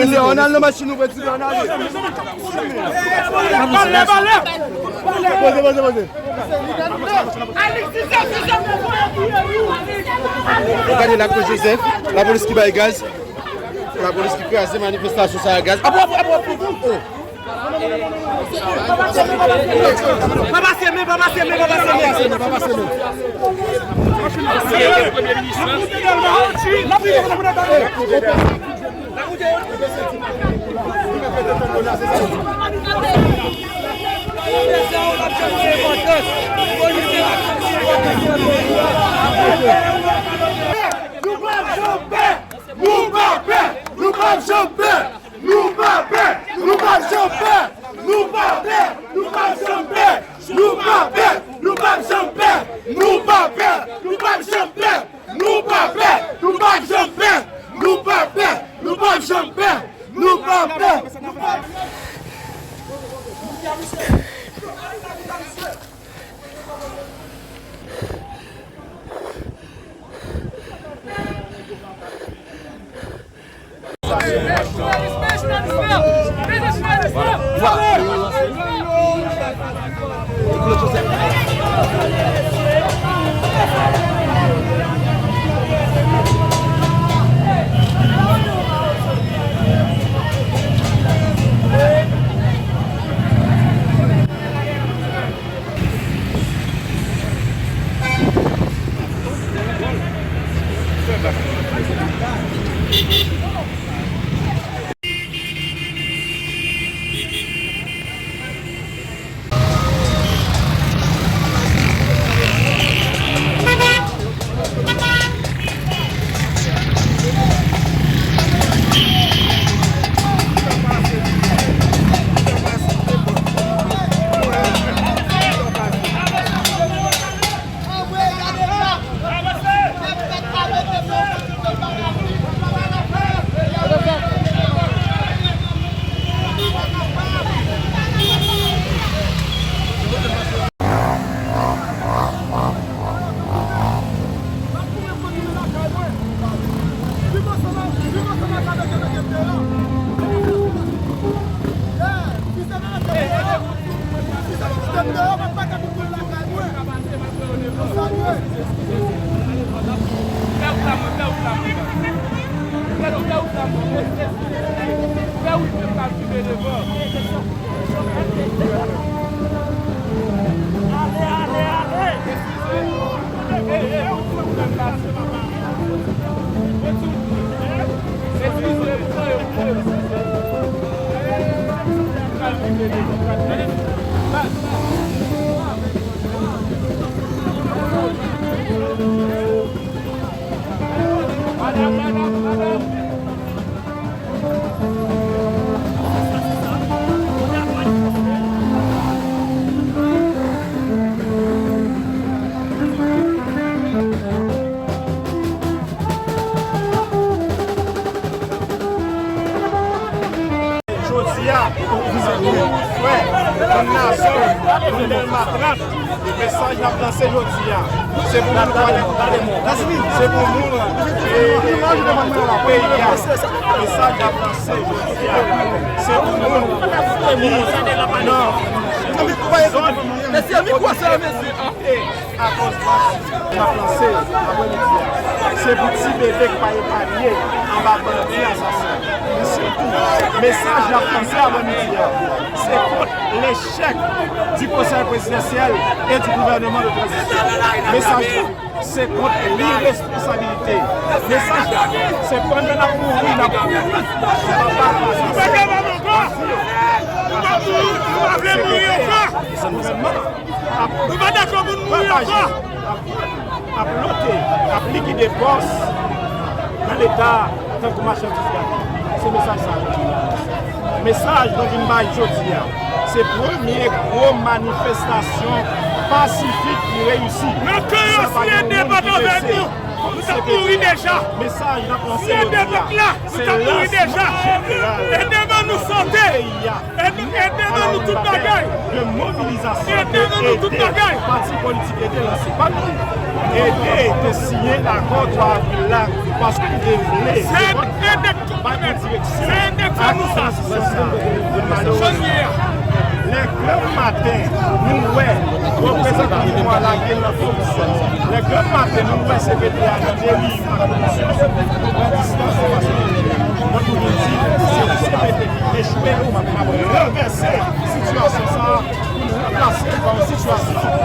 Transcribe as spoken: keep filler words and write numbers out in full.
Ann al nan machin nou, pran ti, ann ale. Pale, pale. Poze, poze, poze. Gade Lakou Joseph, lapolis ki bay gaz. Lapolis ki kraze manifestasyon sa a gaz. Apo, apo, apo, apo. Oh. Pa pase men, pa pase men, pa pase men. Pa pase men, pa pase men. Nou p ap janm pè! Nou p ap janm pè! Nou p ap janm pè! Nou p ap janm pè! Nou p ap janm pè! Nou p ap janm pè! Nou p ap janm pè! Nou p ap janm pè! Nou p ap janm pè! Nou p ap janm pè! Nou p ap janm pè! Nou p ap janm pè! Nou p ap pè! Jodi a, frè, moun Nazon, moun Dèlma trant, mesaj n ap lanse jodi a, se pou moun pale, se pou moun, e, e, peyi a. Mesaj n ap lanse jodi a, se pou moun ki nan zòn kote akoz n ap lanse aprèmidi a, se pou ti bebe k pa epanye anba bandi asasen. Men sitou, mesaj n ap lanse aprèmidi a, se kont lechèk di Konsèy Prezidansyèl e di gouvèneman de tranzisyon. Mesaj la, se kont liresponsabilite. Mesaj la, se pandan n ap mouri, n ap mouri anba bandi asasen. Bandi yo, gouvènman ap pwopaje, ap, ap loke, ap likide bòs nan Leta tankou machandiz gate. Se mesaj sa a nou vin lanse. Mesaj nou vin bay jodi a, se premye gwo manifestasyon pasifik ki reyisi. Sa pa gen moun ki blese. Kòm se peyi a, mesaj n ap lanse jodi a, se lansman jeneral pou peyi a. E nou, e devan nou tout bagay. De mobilizasyon, de ede pati politik, ede lanse pa nou, ede te siyen akò twa avril la, paske nou te vle bay yon direksyon ak yon tranzisyon sa. Malerezman, lè granm maten nou wè reprezantan pouvwa lage nan koripsyon, lè granm maten nou wè C P T a nan deli, nan distans, donk nou vin di se C P T ki echwe, ap ranvèse sitiyasyon sa a, pou n ranplase l pa yon sitiyasyon